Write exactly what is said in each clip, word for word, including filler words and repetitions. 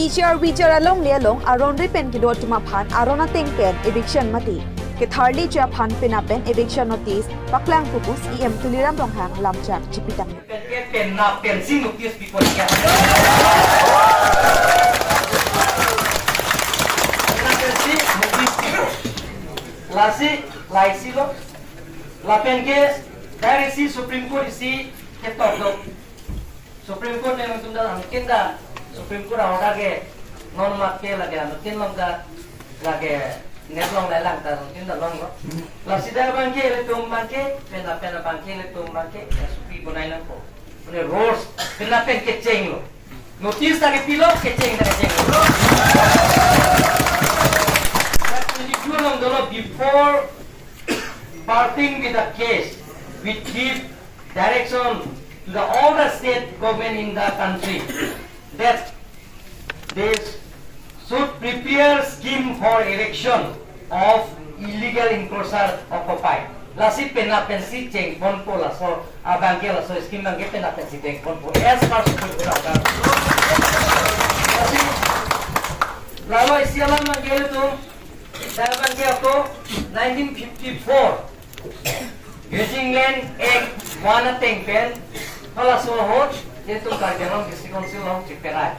P G R V G R alongle along aron re pen kedo atum aphan aron ateng pen eviction mate ketharleji aphan penap pen eviction notice paklangpo pu C E M Tuliram Ronghang lamchak chipitang. Pen ke penap pensi notice pipo. Penap pensi notice pipo. Lasi, laisi lo. Lapen ke dari si Supreme Court isi ketok do. Supreme Court ne nangtum da, nangtum da Supreme Court order ke non mat ke lake, nangtum long da lake, net long lai lang ta, nangtum da longlo. Lasi da abang ke ilitum abang ke, penap penap abang ke ilitum abang ke, S O P bonai nangpo. Mane rules, penap pen kechenglo. Notice ta kepilo, kecheng ta kechenglo. But ini dua long dolo before parting with the case, we give direction to the all the state government in the country that they should prepare scheme for eviction of illegal encroacher occupy. Lasi penap pensi chengponpo laso abang ke laso scheme abang ke penap pensi chengponpo. As per Supreme Court order. Lasi lawa isi alam abang ke ilitum, dak abang ke ako nineteen fifty-four Grazing Land Act one ateng pen halaso ahut ilitum Karbi Anglong District Council along chiperai.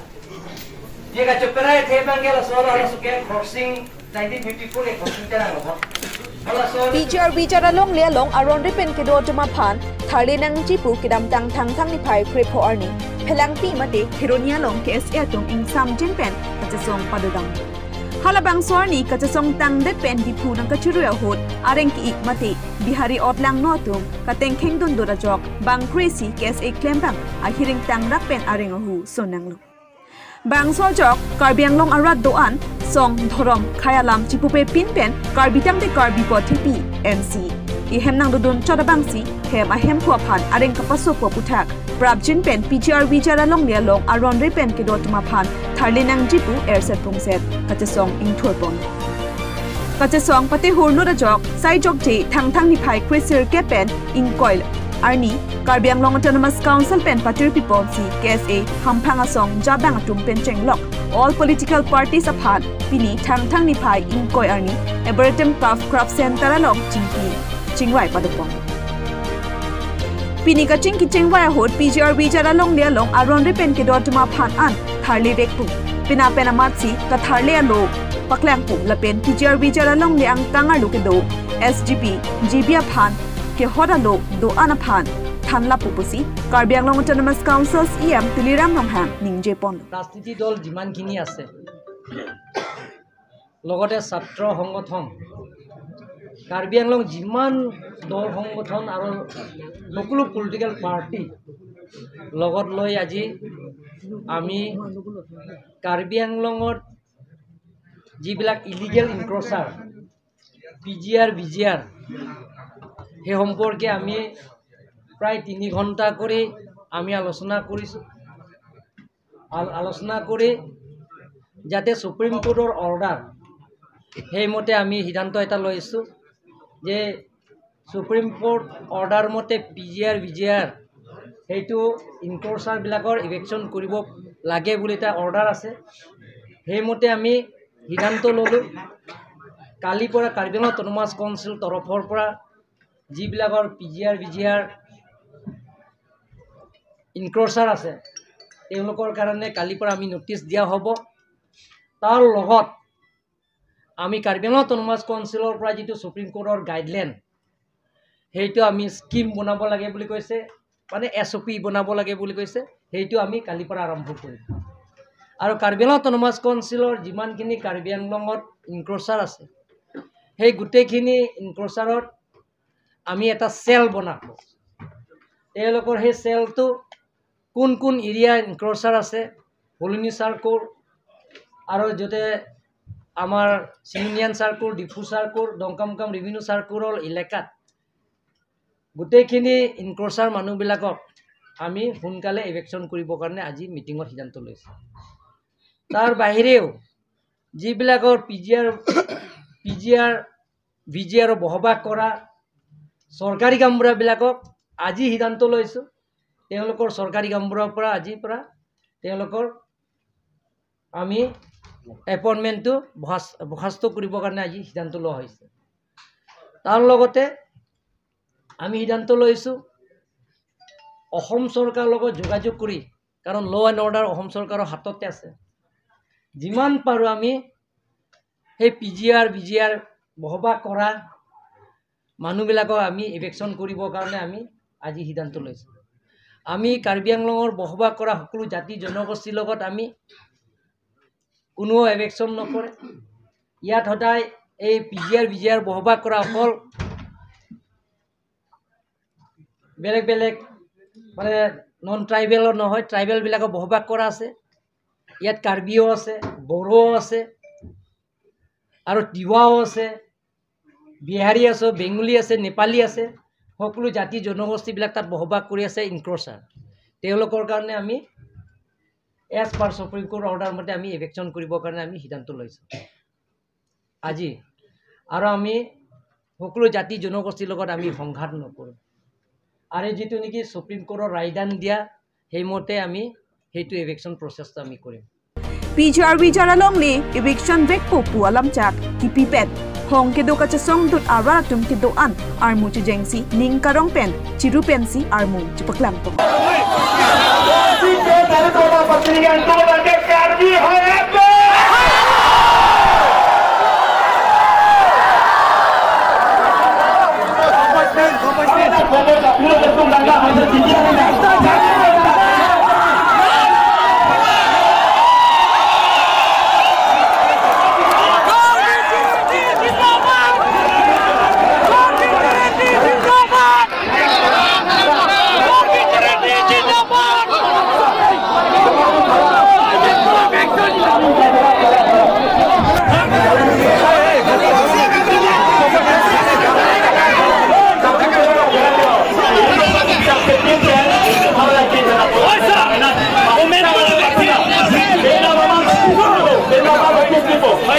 Ye kachiperai athe abang ke laso halaso ke crossing nineteen fifty-four ke crossing terang lo. Halaso P G R V G R alongle along aron re pen kedo atum aphan tharle nangji pu kedamtang Thangthang niphai krepho arni Phelangpi mate Kheroni along K S A atum ingsamjin pen kachesong padodam. Halabangso arni kachesong tangdet pen Diphu nangkachirui ahut areng ke-ik mate Bihari otlangno atum katengkheng dundun ajok bangkre si K S A klembang ahiring tangrak pen areng ahu sonanglo. Bangso ajok Karbi Anglong arat do-an, song, dhorom, khei alam chipupepin pen Karbi tangte Karbi apot thepi, M C, ihem nangdodun chot abangsi hem ahemphu aphan areng kapasopo aputhak prapjin pen P G R V G R alongle along aron re pen kedo atum aphan tharle nangji pu erset pungset kachesong ingthurpon. Kachesong patehor nut ajok, sai jokje Thangthang niphai kresirkep pen ingkoi arni Karbi Anglong Autonomous Council pen patirpiponsi K S A hamphang asong jabang atum pen chenglok all political parties aphan pini Thangthang niphai ingkoi arni Arboretum Craft Craft Center along chingki chingvai padopon. Pini kachingki chingvai ahut P G R V G R alongle along aron re pen kedo atum aphan an tharle vekpo. Penap pen amatsi katharle alo paklangpo lapen P G R V G R alongle angkang arlo kedo S G B, G B aphan kehot alo do-an aphan thanlappo pusi Karbi Anglong Autonomous Council C E M Tuliram Ronghang ningjeponlo. ৰাজনীতি দল যিমানখিনি আছে, লগতে ছাত্ৰ সংগঠন, কাৰ্বি আংলং যিমান দল সংগঠন আৰু সকলো পলিটিকেল পাৰ্টি লগত লৈ আজি আমি কাৰ্বি আংলঙত যিবিলাক ইলিগেল ইনক্ৰচাৰ, পি জি আৰ, ভি জি আৰ, সেই সম্পৰ্কে আমি প্ৰায় তিনি ঘণ্টা কৰি আমি আলোচনা কৰিছোঁ। আল-, আলোচনা কৰি যাতে ছুপ্ৰিম কোৰ্টৰ অৰ্ডাৰ, সেইমতে আমি সিদ্ধান্ত এটা লৈছোঁ যে ছুপ্ৰিম কোৰ্ট অৰ্ডাৰ মতে পি জি আৰ, ভি জি আৰ, সেইটো ইনক্ৰচাৰবিলাকৰ ইভিকশ্যন কৰিব লাগে বুলি এটা অৰ্ডাৰ আছে। সেইমতে আমি সিদ্ধান্ত ল'লোঁ। কালিৰ পৰা কাৰ্বি আংলং অট'নমাছ কাউন্সিল তৰফৰ পৰা যিবিলাকৰ পি জি আৰ, ভি জি আৰ ইনক্ৰচাৰ আছে, তেওঁলোকৰ কাৰণে কালিৰ পৰা আমি নটিচ দিয়া হ'ব। তাৰ লগত আমি কাৰ্বি আংলং অট'নমাছ কাউন্সিলৰ পৰা যিটো ছুপ্ৰিম কোৰ্টৰ গাইডলাইন, সেইটো আমি স্কিম বনাব লাগে বুলি কৈছে, মানে এছ অ' পি বনাব লাগে বুলি কৈছে, সেইটো আমি কালিৰ পৰা আৰম্ভ কৰিম। আৰু কাৰ্বি আংলং অট'নমাছ কাউন্সিলৰ যিমানখিনি কাৰ্বি আংলঙত ইনক্ৰচাৰ আছে, সেই গোটেইখিনি ইনক্ৰচাৰত আমি এটা চেল বনাব। তেওঁলোকৰ সেই চেলটো কোন কোন এৰিয়া ইনক্ৰচাৰ আছে, ফুলনি চাৰ্কুল আৰু য'তে আমাৰ চিউনিয়ান চাৰ্কুল, ডিফু চাৰ্কুল, ডংকামকাম ৰেভিনিউ চাৰ্কুলৰ এলেকাত গোটেইখিনি ইনক্ৰচাৰ মানুহবিলাকক আমি সোনকালে ইভিকশ্যন কৰিবৰ কাৰণে আজি মিটিঙত সিদ্ধান্ত লৈছোঁ। তাৰ বাহিৰেও যিবিলাকৰ পি জি আৰ, পি জি আৰ, ভি জি আৰ বসবাস কৰা চৰকাৰী গাঁওবুঢ়াবিলাকক আজি সিদ্ধান্ত লৈছোঁ, তেওঁলোকৰ চৰকাৰী গাঁওবুঢ়াৰ পৰা আজিৰ পৰা তেওঁলোকৰ আমি এপইণ্টমেণ্টটো বহাস-, বৰ্খাস্ত কৰিবৰ কাৰণে আজি সিদ্ধান্ত লোৱা হৈছে। তাৰ লগতে আমি সিদ্ধান্ত লৈছোঁ অসম চৰকাৰৰ লগত যোগাযোগ কৰি, কাৰণ ল' এণ্ড অৰ্ডাৰ অসম চৰকাৰৰ হাততে আছে। যিমান পাৰোঁ আমি সেই পি জি আৰ, বি জি আৰ বসবাস কৰা মানুহবিলাকক আমি ইভিকশ্যন কৰিবৰ কাৰণে আমি আজি সিদ্ধান্ত লৈছোঁ। আমি কাৰ্বি আংলঙৰ বসবাস কৰা সকলো জাতি জনগোষ্ঠীৰ লগত আমি কোনো ইভিকশ্যন নকৰে। ইয়াত সদায় এই পি জি আৰ, বি জি আৰ বসবাস কৰা অকল বেলেগ বেলেগ, মানে, নন ট্ৰাইবেলৰ নহয়, ট্ৰাইবেলবিলাকক বসবাস কৰা আছে। ইয়াত কাৰ্বিও আছে, বড়োও আছে, আৰু তিৱাও আছে, বিহাৰী আছে, বেংগলী আছে, নেপালী আছে, সকলো জাতি জনগোষ্ঠীবিলাক তাত বসবাস কৰি আছে, ইনক্ৰচাৰ। তেওঁলোকৰ কাৰণে আমি as per supreme court order মতে আমি ইভিকশ্যন কৰিবৰ কাৰণে আমি সিদ্ধান্ত লৈছোঁ আজি। আৰু আমি সকলো জাতি জনগোষ্ঠীৰ লগত আমি সংঘাত নকৰোঁ। আৰু যিটো নেকি ছুপ্ৰিম কোৰ্টৰ ৰায়দান দিয়া, সেইমতে আমি সেইটো ইভিকশ্যন প্ৰচেছটো আমি কৰিম। P G R V Jar along le eviction vekpo pu alamchak kipi pen hong kedo kachesongdun arat atum kedo-an armu chejengsi ning karong pen chiru pensi armu chepaklang po.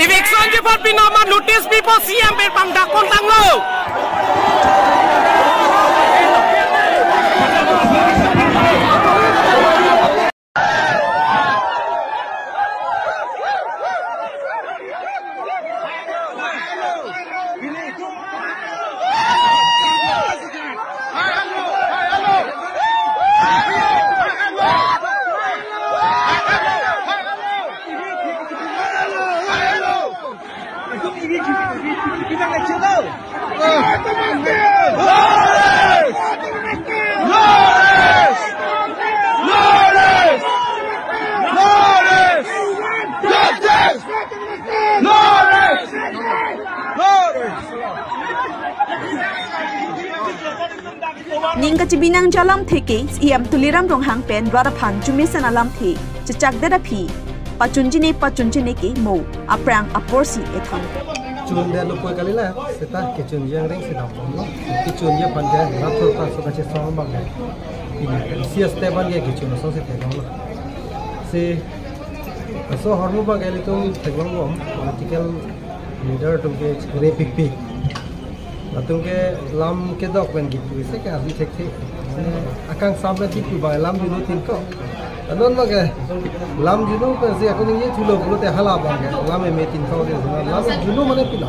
Eviction jepot pinamat notice pipo C M pen pangdak pon tanglo. Ning kachibinang jalamthe ke C M Tuliram Ronghang pen rat aphan chumesen alamthe chechakdet aphi pachunjine pachunjine ke mo aphrang apor si ethang. Chunde lupoi kalila, seta kechun jang ring sedang pon lo. Kechun je pan je, rathur pan so kachesong bang je. Ini, C S te ban je kechun so si theklong lo. Si, so hormu bang ke ilitum theklong bom, political leader atum ke repikpik. Latum ke lam kedok pen gitu, se ke ardi thekthe. Mane, akang sampai tipu bang, lam dulu tingko. Anon bang ke, lam junu pen si ako ningje thulo pulote hala bang ke, lam eme tin thok de, lam junu mane pilo.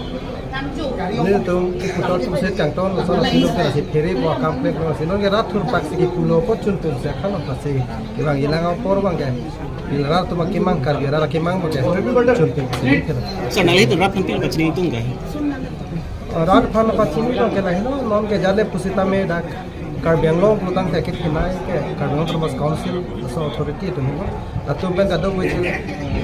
Netum keputar atum si changton, so na silo ke si phere bo kam plek lo si, non ke rathur pak si kipulo ko chun pun si khalo pa si, kevang ilang apor bang ke. Bil rat atum akemang, Karbi rat akemang bang ke, chun pun si khalo. Sir, nangli tu rat nanti pachini tung ke? Rat aphan pachini bang ke lahelo, non ke jale pusitame dak Karbi Anglong pulotangte kethenei ke Karbi Anglong Autonomous Council laso authority atum helo. Latum pen kadokave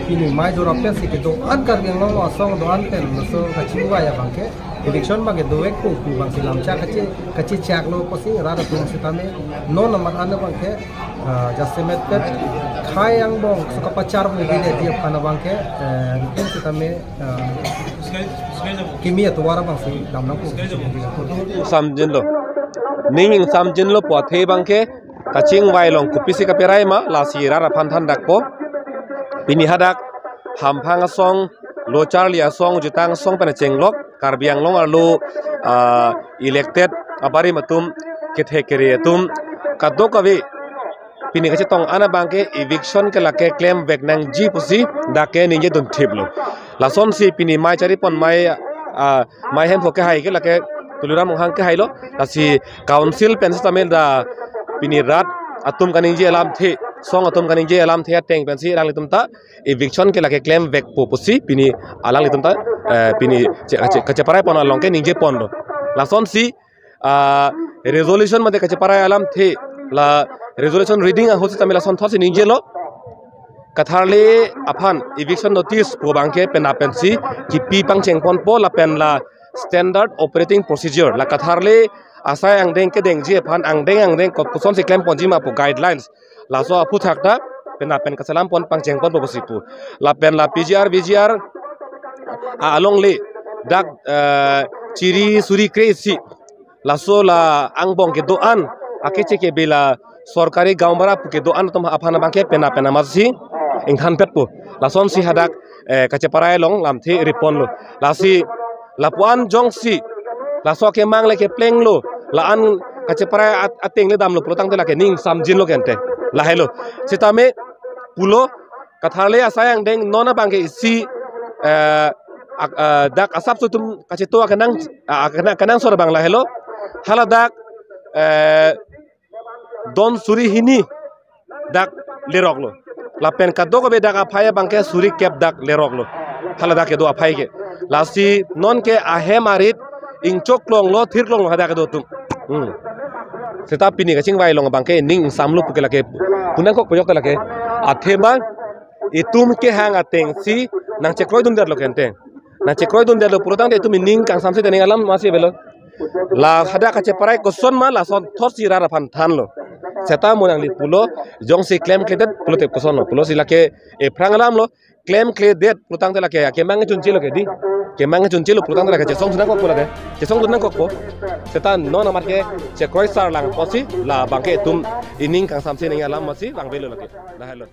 pini mai dora pensi kedo-an Karbi Anglong asong do-an pen laso kachingvai abang ke eviction bang ke dovekpo pu bang si lamchak kachi, kachichak lo pusi rat atum sitame non amat an bang ke, ah, jasemet pen khei angbong so kapachar mo bile dia aphan bang ke, eh, pen sitame ah, kimi atovar abang si damnang pu. Samjinlo. Ning ingsamjinlo pu athe bang ke kachingvai along kopisi kaperai ma lasi rat aphan thandakpo. Pini hadak hamphang asong, lo charli asong, jutang asong pen chenglok Karbi Anglong arlo, ah, elected abarim atum, kethe kere atum, kadokave pini kachetong an abangke eviction ke lake klemvek nangji pusi dak ke ningje dunthiplo. Lasonsi pini mei charipon mei, ah, mei hemphu kehai ke lake Tuliram Ronghang kehailo. Lasi council pen sitame dak pini rat atum kaningje alamthe, song atum kaningje alamthe ateng pensi alanglitum ta eviction ke lake klemvekpo pusi pini alanglitum ta, eh, pini che-, che-, kacheparai pon along ke ningje ponlo. Lasonsi, ah, resolution mate kacheparai alamthe, la resolution reading ahut sitame lason thotsi ningjelo. Katharle aphan eviction notice pu abangke penap pensi kipi pangcheng ponpo lapen la standard operating procedure, la katharle asai angdeng kedengji aphan angdeng angdeng ko-, kosonsi klemponji ma pu guidelines, laso aphuthak ta penap pen kachelam pon pangcheng ponpo pusi pu. Lapen la P G R, V G R, ah, alongle dak, eh, chiri suri kre-isi, laso la angbong kedo-an, akeche kebe la sorkari gaonbura pu kedo-an atum aphan abangke penap pen amatsi ingthanpetpo. Lasonsi hadak, eh, kacheparai along lamthe riponlo. Lasi lapu-an jongsi laso akemang le keplenglo, la-an kacheparai at-, ateng le damlo pulotangte lake ning samjinlo kente. Lahelo. Sitame pulo, katharle asai angdeng non abangke isi, eh, ak-, eh, dak asapso atum kacheto akenang, ah, akenang, akenangsot abang lahelo. Haladak, eh, don suri hini dak leroklo. Lapen kadokave dak aphai abangke suri kep dak leroklo. Haladak kedo aphai ke. Lasi nonke ahem arit ingchoklonglo, thirklonglo hadak kedo atum. Hmm. Seta pini kachingvai along abangke ning ingsamlo puke lake pu nangkokpo, jok ta lake. Athema itum kehang atengsi nangchekroidundetlo kente. Nangchekroidundetlo pulotangte itum ining kangsamse ta ning alam amatsi avelo. La hadak kacheparai koson ma lason thotsi rat aphan thanlo. Seta mo nangli pulo, jongsi klemkledet pulote kosonlo. Pulosi lake ephrang alamlo, klemkledet pulotangte lake akemang chunchelo ke di. Kemang chunchelo pulotangte lake chesongdun nangkokpo lake. Chesongdun nangkokpo. Seta non amat ke chekroisarlang pusi la abangke itum ining kangsamse ning alam amatsi vangvelo lake. Lahelo.